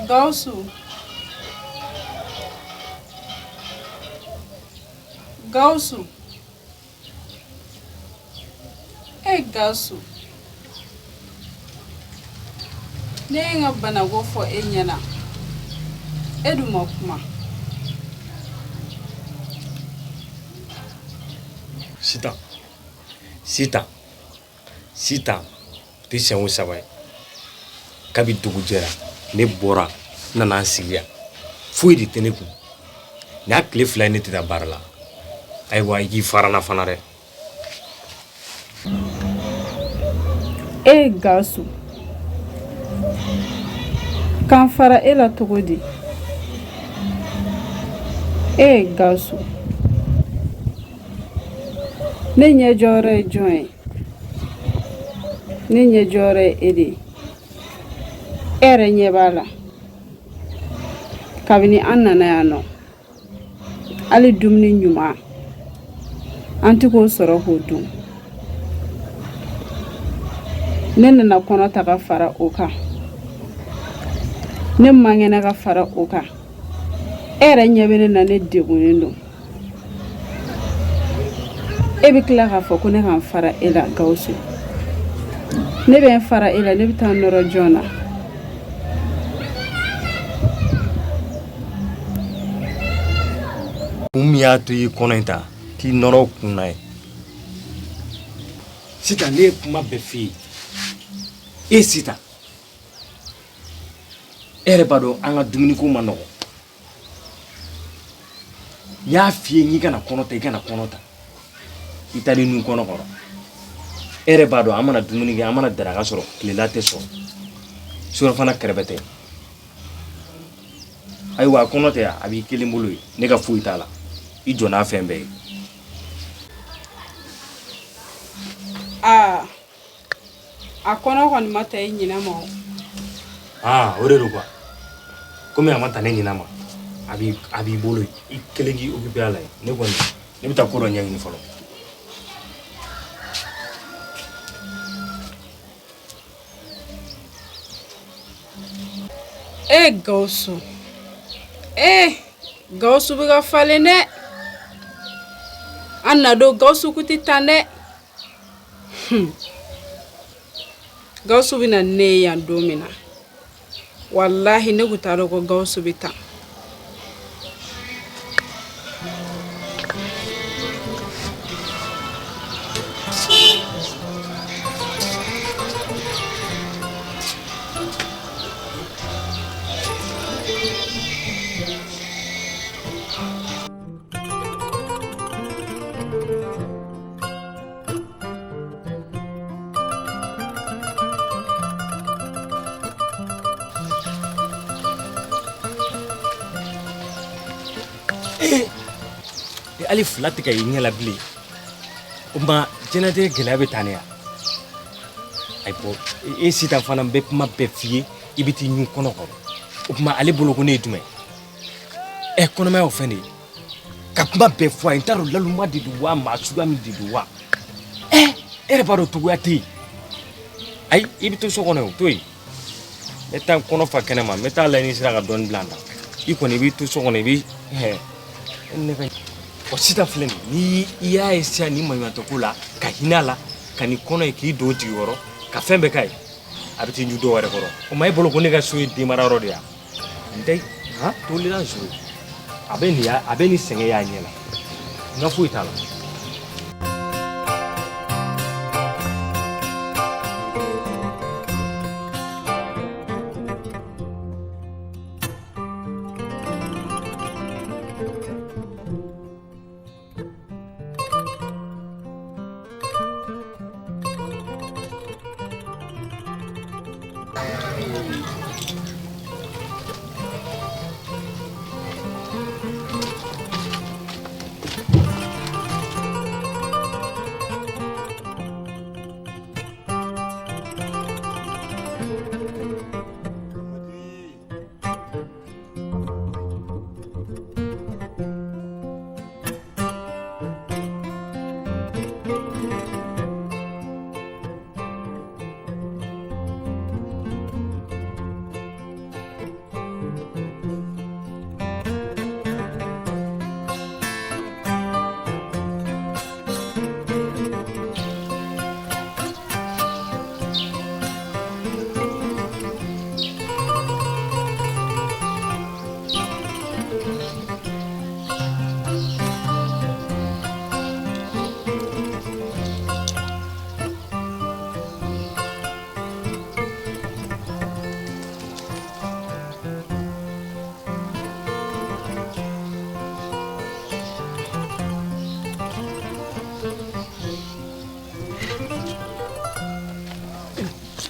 Gawusu, Gawusu, e Gawusu, ne ye n ka banako fɔ e ɲɛna, e dun ma kuma. Sitan, Sitan, Sitan, o tɛ siɲɛ ko saba ye. Kabi dugu jɛra ne bɔra n nana n sigi yan, foyi de tɛ ne kun. Nin y'a tile 2 ye ne tɛ taa baara la. Ayiwa, i k'i fara n na fana dɛ. E Gawusu, ka n fara e la cogo di? E Gawusu, ne ɲɛjɔyɔrɔ ye jɔn ye? Ne ɲɛjɔyɔrɔ ye e de ye. E yɛrɛ ɲɛ b'a la, kabini an nana yan nɔ, hali dumuni ɲuman an tɛ k'o sɔrɔ k'o dun. Ne nana kɔnɔ ta ka fara o kan, ne man kɛnɛ ka fara o kan. E yɛrɛ ɲɛ bɛ ne na, ne degunnen don. E bɛ tila k'a fɔ ko ne ka n fara e la. Gawusu, ne bɛ n fara e la, ne bɛ taa nɔrɔ jɔn na? Kun min y'a to i kɔnɔ in ta, k'i nɔrɔ kun na ye. Sitan, ne ye kuma bɛɛ f'i ye. E Sitan, e yɛrɛ b'a dɔn an ka dumuniko man nɔgɔn. N y'a f'i ye, n'i kana kɔnɔ ta, i kana kɔnɔ ta. I taar'i nun kɔnɔ kɔrɔ. E yɛrɛ b'a dɔn, an mana dumuni kɛ, an mana daraka sɔrɔ, tilela tɛ sɔrɔ, surafana kɛrɛfɛ tɛ. Ayiwa, a kɔnɔ tɛ, a b'i kelen bolo ye, ne ka foyi t'a la. I jɔ n'a fɛn bɛɛ ye. Aa, a kɔnɔ kɔni ma ta i ɲinɛ ma o. Aa, o de don quoi. Komi a ma ta ne ɲinɛ ma, a b'i bolo yen, i kelen k'i occupé a la yen. Ne kɔni, ne bɛ taa ko dɔ ɲɛɲini fɔlɔ. E Gawusu, e Gawusu bɛ ka falen dɛ. An na don Gawusu kun tɛ tan dɛ. Gawusu bɛ na ne ye yan don min na, walahi ne kun t'a dɔn ko Gawusu bɛ tan. Hali fila tɛ ka i ɲɛ la bilen. O tuma, diɲɛlatigɛ gɛlɛya bɛ tan de ya. Ayi bɔn, e Sitan fana, n bɛ kuma bɛɛ f'i ye, i bɛ t'i ɲun kɔnɔ kɔrɔ. O tuma, ale bolo ko ne ye jumɛn ɛ? Kɔnɔmaya o fɛn de ye ka kuma bɛɛ fɔ a ye. N t'a dɔn laluma de don wa, maa suguya min de don wa. Ɛ, e yɛrɛ b'a dɔn togoya tɛ yen. Ayi, i bɛ to so kɔnɔ yen, o to yen. N bɛ taa n kɔnɔ fa kɛnɛ ma, n bɛ taa lajɛ ni sera ka dɔɔni bila n da. I kɔni, i b'i to so kɔnɔ, i bɛ hɛ ne ka. Ɔ, Sitan filɛ nin, ni i y'a ye sisan nin maɲumantɔ ko la, ka hinɛ a la, ka nin kɔnɔ ye k'i don jigi kɔrɔ, ka fɛn bɛɛ k'a ye, a bɛ t'i ju dɔ wɛrɛ kɔrɔ. O ma, e bolo ko ne ka so ye denmara yɔrɔ de ye wa? N tɛ han tolérance zéro. A bɛ nin, a bɛ nin sɛgɛn y'a ɲɛ la, n ka foyi t'a la.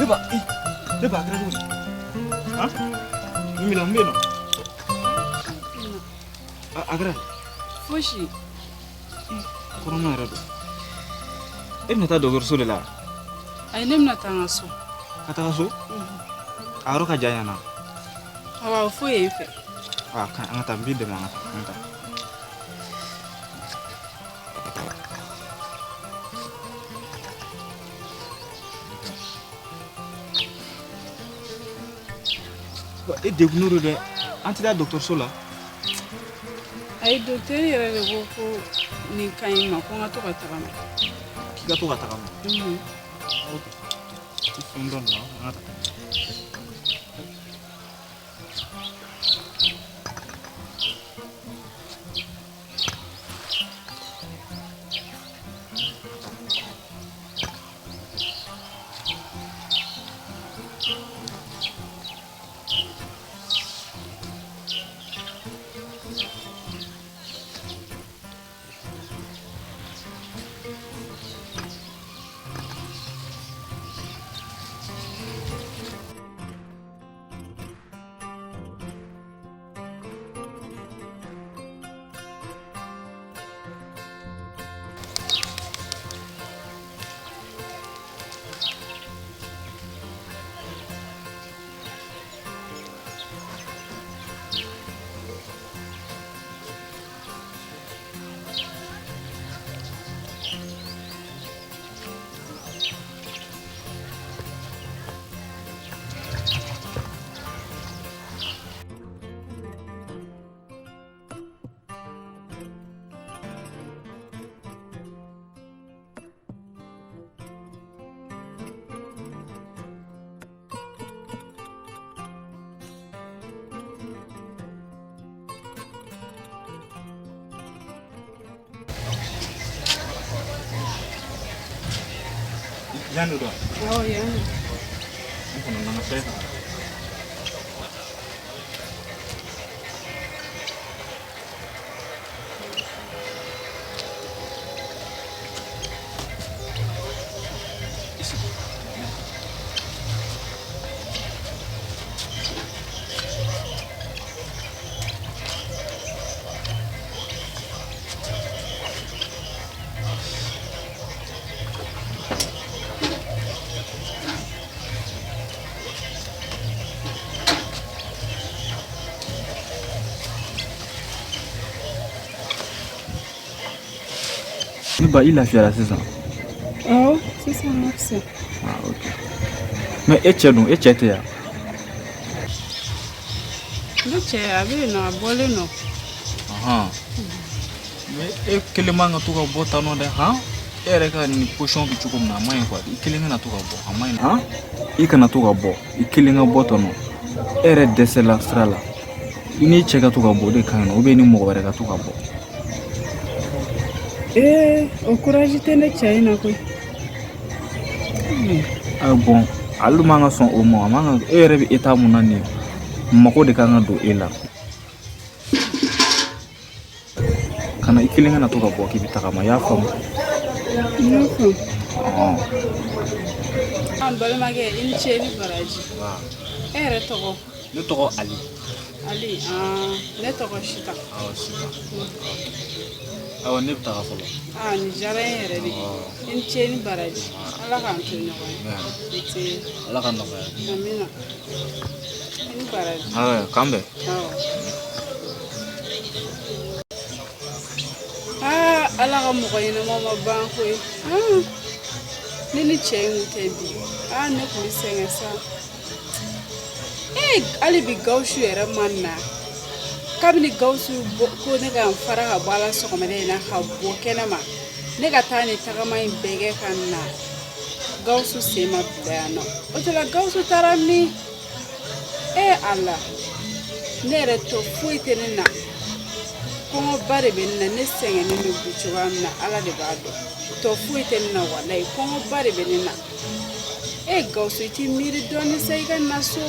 Ne ba, ne ba, a kɛra cogo di? Han? Mun b'i la, mun bɛ yen nɔ? A kɛra? Fosi. Kɔnɔma yɛrɛ don. E bɛna taa dɔgɔtɔrɔso de la? Ayi, ne bɛna taa n ka so. Ka taga so? A yɔrɔ ka jan yan na? Awɔ, fo yen fɛ. Aa, an ka taa, n b'i dɛmɛ, an ka taa, an ka taa. E degunnen don dɛ, an tɛ taa dɔgɔtɔrɔso la. Ayi, docteur yɛrɛ de ko ko nin ka ɲi n ma, ko n ka to ka tagama. K'i ka to ka tagama? Ok. I fɛn dɔn nin na, an ka taa. Yan de don? Awɔ, yan de. N kɔnɔ nana fɛn kan. Ne ba, i lafiyara sisan? Awɔ, sisan n ka fisa. Ah, ok. Mais e cɛ dun, e cɛ tɛ yan? Ne cɛ, a bɛ yen nɔ, a bɔlen nɔ. Mais e kelen man ka to ka bɔ tan nɔ dɛ, han? E yɛrɛ ka nin position bɛ cogo min na, a man ɲi quoi. I kelen kana to ka bɔ, a man ɲi. Han? I kana to ka bɔ, i kelen ka bɔ tan nɔ. E yɛrɛ dɛsɛla sira la. I n'i cɛ ka to ka bɔ, o de ka ɲi nɔ, ou bien i ni mɔgɔ wɛrɛ ka to ka bɔ. Ee, o courage tɛ ne cɛ in na koyi. Ah bon, ale man ka sɔn o ma, a man ka, e yɛrɛ bɛ état mun na nin ye, mako de kan ka don e la. Kana i kelen kana to ka bɔ k'i bɛ tagama, i y'a faamu? N y'a faamu. An balimakɛ, i ni ce, i ni baraji. E yɛrɛ tɔgɔ? Ne tɔgɔ Ali. Ali, ne tɔgɔ Sita. Awɔ, Sita. Awɔ, ne bɛ taga fɔlɔ. Aa, nin diyara n yɛrɛ de ye. I ni ce, i ni baraji. Ala k'an to ɲɔgɔn ye. Nse. Ala ka nɔgɔya. Amina. I ni baraji. Awɔ, k'an bɛn. Awɔ. Aa, Ala ka mɔgɔ ɲɛnama ma ban koyi. Ne ni cɛ in kun tɛ bi. Aa, ne kun bɛ sɛgɛn sa. Ee, hali bi Gawusu yɛrɛ ma na. Kabini Gawusu ko ne ka n fara ka bɔ a la sɔgɔmada in na ka bɔ kɛnɛ ma, ne ka taa nin tagama in bɛɛ kɛ ka na, Gawusu sen ma bila yan nɔ. O tɛ la, Gawusu taara min? Ee Ala, ne yɛrɛ tɔ foyi tɛ ne na. Kɔngɔba de bɛ ne na, ne sɛgɛnnen don bi cogoya min na, Ala de b'a dɔn. Tɔ foyi tɛ ne na walayi, kɔngɔba de bɛ ne na. Ee Gawusu, i t'i miiri dɔɔnin sa i ka na so.